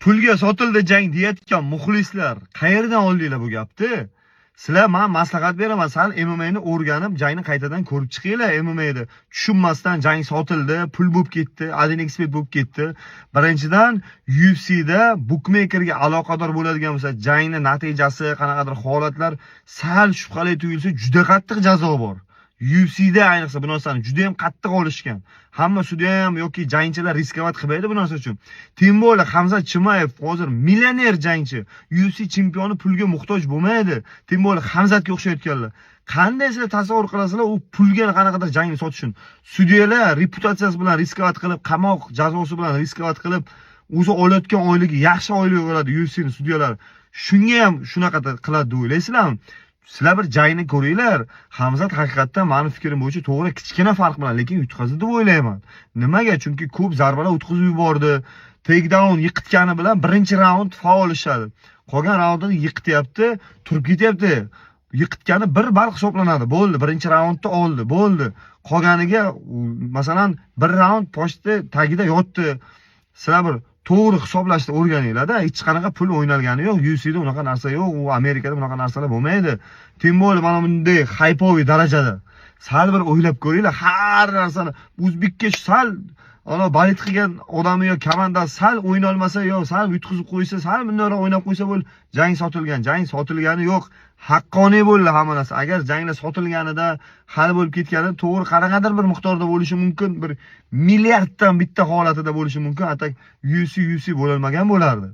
Pulga sotildi jang deyayotgan muxlislar, qayerdan oldinglar bu gapni? Sizlar, man maslahat beraman, sal MMAni o'rganib, jangni qaytadan ko'rib chiqinglar. MMAni tushunmasdan jang sotildi, pul bo'lib ketdi, 1xBet bo'lib ketdi. Birinchidan, UFCda bukmekerga aloqador bo'ladigan bo'lsa, jangni natijasi, qanaqadir holatlar sal shubhali tuyulsa, juda qattiq jazo bor. UFCda ayniqsa bu narsani juda ham qattiq olishgan. Hamma sudya ham yoki jangchilar рисковать qilmaydi bu narsa uchun. Тем более Hamzat Chimaev hozir millioner jangchi. UFC chempioni pulga muhtoj bo'lmaydi. Тем более Hamzatga o'xshayotganlar. Qanday sizlar tasavvur qilasizlar u pulga qanaqadir jangni sotishini? Sudyalar reputatsiyasi bilan рисковать qilib, qamoq jazosi bilan рисковать qilib, o'zi olayotgan oyligi yaxshi oylik oladi UFCni sudyalari. Shunga ham shunaqa qiladi deb o'ylaysizlarmi? Sizlar bir jangni ko'ringlar. Hamzat haqiqatdan, mani fikrim bo'yicha, to'g'ri, kichkina farq bilan, lekin yutqazdi deb o'ylayman. Nimaga? Chunki ko'p zarbalar o'tkazib yubordi. Takedown yiqitgani bilan birinchi raund faol ishladi. Qolgan raundda yiqityapti, turib ketyapti. Yiqitgani 1 ball hisoblanadi. Bo'ldi, birinchi raundda oldi, bo'ldi. Qolganiga, masalan, bir raund pochta tagida yotdi. Sizlar bir to'g'ri hisoblashni o'rganinglar-da. Hech qanaqa pul o'ynalgani yo'q. UFCda unaqa narsa yo'q. U Amerikada bunaqa narsalar bo'lmaydi. Тем более mana bunday хайповый darajada. Sal bir o'ylab ko'ringlar har narsani. O'zbekka sal ana болеть qilgan odami yo komandasi sal o'ynolmasa yo sal yutqizib qo'ysa, sal bundoqroq o'ynab qo'ysa bo'ldi, jang sotilgan. Jang sotilgani yo'q. Haqqoniy bo'ldi hamma narsa. Agar janglar sotilganida, hal bo'lib ketganida, to'g'ri, qanaqadir bir miqdorda bo'lishi mumkin, bir milliarddan bitta holatida bo'lishi mumkin. А так UFC UFC bo'lolmagan bo'lardi.